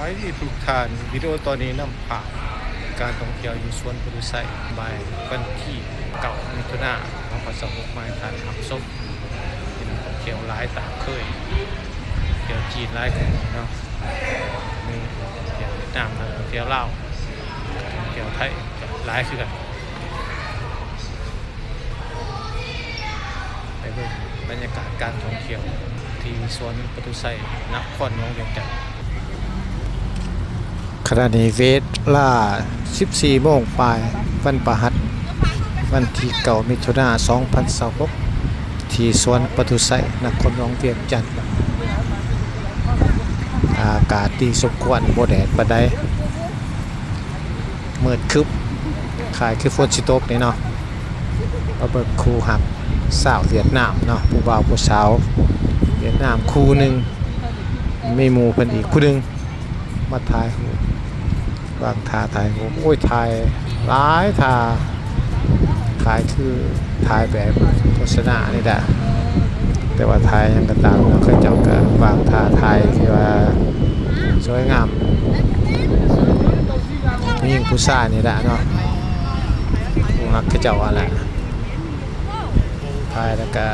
ສະບາຍດີທຸກທ່ານ, ວິດີໂອຕອນນີ້ນຳພາການທ່ອງທ່ຽວຢູ່ສວນປະຕູໄຊ ບ່າຍວັນທີເກົ້າ ມິຖຸນາ ສອງພັນຊາວຫົກ ມາໃຫ້ທ່ານຮັບຊົມ. ມີນັກທ່ອງທ່ຽວຫຼາຍຕາມເຄີຍ, ທ່ຽວຈີນຫຼາຍກວ່າເນາະ, ມີທ່ຽວຫວຽດນາມ, ທ່ຽວລາວ, ທ່ຽວໄທກໍຫຼາຍຄືກັນ. ໄປເບິ່ງບັນຍາກາດການທ່ອງທ່ຽວທີ່ສວນປະຕູໄຊ ນະຄອນຫຼວງວຽງຈັນ. ຂະນະນີ້ເວລາສິບສີ່ໂມງປາຍ ວັນພະຫັດ ວັນທີເກົ້າ ມິຖຸນາ ສອງພັນຊາວຫົກ ທີ່ສວນປະຕູໄຊ ນະຄອນຫຼວງວຽງຈັນ. ອາກາດດີສົມຄວນ, ບໍ່ແດດປານໃດ. ມືດຄຶບ ຄ້າຍຄືຝົນຊິຕົກນີ້ເນາະ. ມາເບິ່ງຄູ່ຮັກຊາວຫວຽດນາມເນາະ, ຜູ້ບ່າວຜູ້ສາວຫວຽດນາມຄູ່ໜຶ່ງ, ມີໝູ່ເພິ່ນອີກຜູ້ໜຶ່ງມາຖ່າຍຮູບ, ວາງທ່າຖ່າຍຮູບ. ໂອ້ຍ ຖ່າຍຫຼາຍທ່າ, ຄ້າຍຄືຖ່າຍແບບໂຄສະນານີ້ແຫຼະ, ແຕ່ວ່າຖ່າຍຫຍັງກໍຕາມເນາະ, ເຂົາເຈົ້າກໍວາງທ່າຖ່າຍທີ່ວ່າສວຍງາມ. ຜູ້ຍິງຜູ້ຊາຍນີ້ແຫຼະເນາະ, ຜູ້ຮັກເຂົາເຈົ້າຫັ້ນແຫຼະ. ຖ່າຍແລ້ວກະ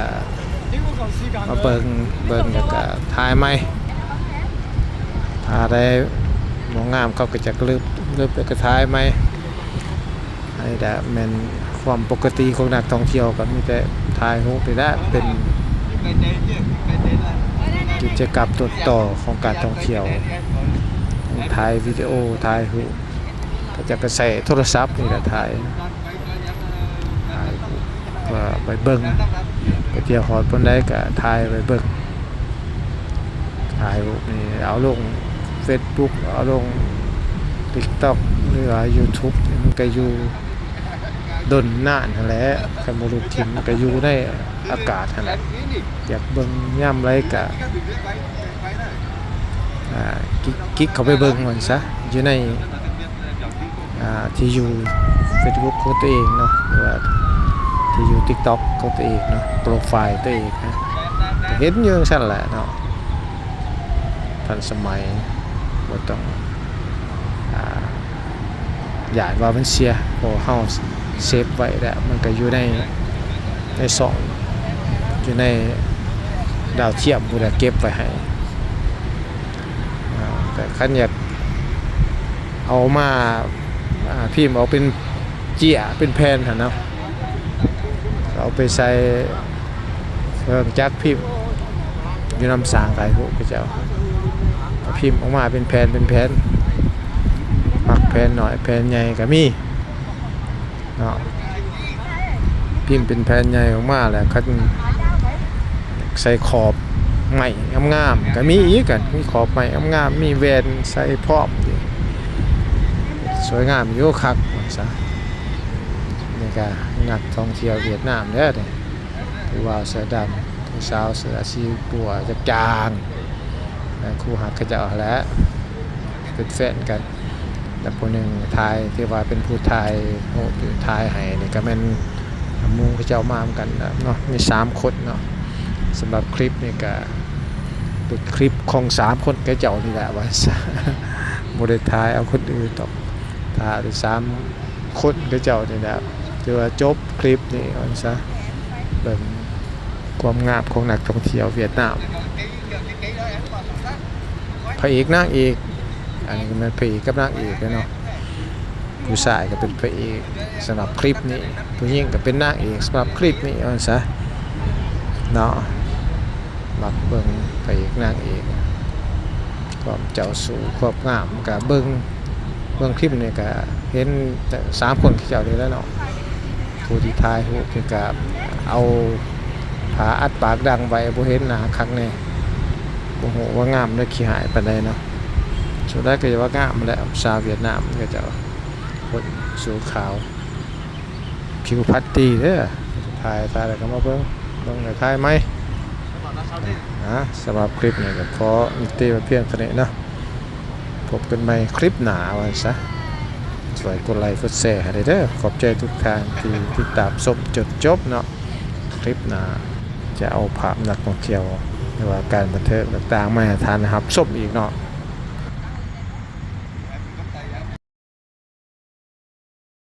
ມາເບິ່ງ, ເບິ່ງແລ້ວກະຖ່າຍໃໝ່. ຖ້າໄດ້ບໍ່ງາມເຂົາກໍຈະລຶບ, ລຶບແລ້ວກະຖ່າຍໃໝ່. ອັນນີ້ແຫຼະແມ່ນຄວາມປົກກະຕິຂອງນັກທ່ອງທ່ຽວ, ກໍມີແຕ່ຖ່າຍຮູບນີ້ແຫຼະເປັນກິດຈະກຳຕົ້ນຕໍຂອງການທ່ອງທ່ຽວ, ຖ່າຍວິດີໂອ, ຖ່າຍຮູບ. ເຂົາເຈົ້າກໍໃຊ້ໂທລະສັບນີ້ແຫຼະຖ່າຍ, ຖ່າຍເພື່ອໄປເບິ່ງ, ໄປທ່ຽວຮອດບ່ອນໃດກໍຖ່າຍໄປເບິ່ງ. ຖ່າຍຮູບນີ້ເອົາລົງເຟສບຸກ, ເອົາລົງຕິກຕັອກ ຫຼືວ່າຢູທູບ, ມັນກໍຢູ່ດົນນານຫັ້ນແຫຼະ, ຄັນບໍ່ຫຼຸບຖິ້ມມັນກໍຢູ່ໃນອາກາດຫັ້ນແຫຼະ. ຢາກເບິ່ງຍາມໃດກໍ ອາ ກິກ ກິກເຂົ້າໄປເບິ່ງວ່າຊັ້ນຊະ, ຢູ່ໃນ ອາ ທີ່ຢູ່ເຟສບຸກຂອງຕົວເອງເນາະ ຫຼືວ່າທີ່ຢູ່ຕິກຕັອກຂອງຕົວເອງເນາະ, ໂປຣໄຟລ໌ຕົວເອງນະ, ກໍເຫັນຢູ່ຈັ່ງຊັ້ນແຫຼະເນາະ. ທັນສະໄໝ, ບໍ່ຕ້ອງ ອາ ຢ້ານວ່າມັນເສຍ, ເພາະເຮົາເຊບໄວ້ແລ້ວ, ມັນກໍຢູ່ໃນ ໃນຊ່ອງ, ຢູ່ໃນດາວທຽມພຸ້ນແຫຼະ ເກັບໄວ້ໃຫ້. ອາ ແຕ່ຄັນຢາກເອົາມາ ອາ ພິມເອົາເປັນເຈ້ຍ ເປັນແຜ່ນຫັ້ນນະ, ເອົາໄປໃສ່ເຄື່ອງຈັກພິມຢູ່ນຳຊ່າງຖ່າຍຮູບເຂົາເຈົ້າ, ພິມອອກມາເປັນແຜ່ນ ເປັນແຜ່ນ, ມັກແຜ່ນນ້ອຍແຜ່ນໃຫຍ່ກໍມີເນາະ. ພິມເປັນແຜ່ນໃຫຍ່ອອກມາແລ້ວ ຄັນໃສ່ຂອບໄມ້ງາມໆ ກໍມີອີກ, ມີຂອບໄມ້ງາມໆ, ມີແວ່ນໃສ່ພ້ອມ, ສວຍງາມຢູ່ຄັກວ່າຊັ້ນ. ນີ້ກໍນັກທ່ອງທ່ຽວຫວຽດນາມເດີ, ຜູ້ບ່າວເສື້ອດຳ, ຜູ້ສາວເສື້ອສີປົວຈາງໆ, ຄູ່ຮັກເຂົາເຈົ້າຫັ້ນແຫຼະ ເປັນແຟນກັນ. ແລ້ວຜູ້ໜຶ່ງຖ່າຍ ທີ່ວ່າເປັນຜູ້ຖ່າຍຮູບ ຖ່າຍໃຫ້ນີ້ ກໍແມ່ນໝູ່ເຂົາເຈົ້າມານຳກັນເນາະ, ມີສາມຄົນເນາະ. ສຳລັບຄລິບນີ້ກໍເປັນຄລິບຂອງສາມຄົນເຂົາເຈົ້ານີ້ແຫຼະວ່າຊັ້ນ, ບໍ່ໄດ້ຖ່າຍເອົາຄົນອື່ນດອກ, ຖ່າຍແຕ່ສາມຄົນເຂົາເຈົ້ານີ້ແຫຼະ. ຖືວ່າຈົບຄລິບນີ້ວ່າຊັ້ນ, ເບິ່ງຄວາມງາມຂອງນັກທ່ອງທ່ຽວຫວຽດນາມ. ພະເອກນາງເອກ, ອັນນີ້ກໍແມ່ນພະເອກກັບນາງເອກເນາະ, ຜູ້ຊາຍກໍເປັນພະເອກສຳລັບຄລິບນີ້, ຜູ້ຍິງກໍເປັນນາງເອກສຳລັບຄລິບນີ້ວ່າຊັ້ນຊະເນາະ. ມັກເບິ່ງພະເອກນາງເອກ, ຄວາມເຈົ້າຊູ້ຄວາມງາມ ກໍເບິ່ງ ເບິ່ງຄລິບນີ້ກໍເຫັນແຕ່ສາມຄົນເຂົາເຈົ້ານີ້ແຫຼະເນາະ. ຜູ້ທີ່ຖ່າຍຮູບນີ້ກໍເອົາຜ້າອັດປາກດັງໄວ້ ບໍ່ເຫັນໜ້າຄັກແນ່, ບໍ່ຮູ້ວ່າງາມຫຼືຂີ້ຮ້າຍປານໃດເນາະ. ສ່ວນຫຼາຍກໍຈະວ່າງາມແຫຼະ, ຊາວຫວຽດນາມເຂົາເຈົ້າ ຄົນຜິວຂາວ ຜິວພັນດີເດີ. ຖ່າຍ ຖ່າຍແລ້ວກໍມາເບິ່ງ ເບິ່ງແລ້ວຖ່າຍໃໝ່. ອ່າ ສຳລັບຄລິບນີ້ກໍຂໍຍຸຕິໄວ້ພຽງເທົ່ານີ້ເນາະ, ພົບກັນໃໝ່ຄລິບໜ້າວ່າຊັ້ນຊະ. ຊ່ວຍກົດໄລກົດແຊໃຫ້ແດ່ເດີ. ຂອບໃຈທຸກທ່ານທີ່ຕິດຕາມຊົມຈົນຈົບເນາະ. ຄລິບໜ້າຈະເອົາພາບນັກທ່ອງທ່ຽວ ຫຼືວ່າການບັນເທີງຕ່າງໆ ມາໃຫ້ທ່ານໄດ້ຮັບຊົມອີກເນາະ.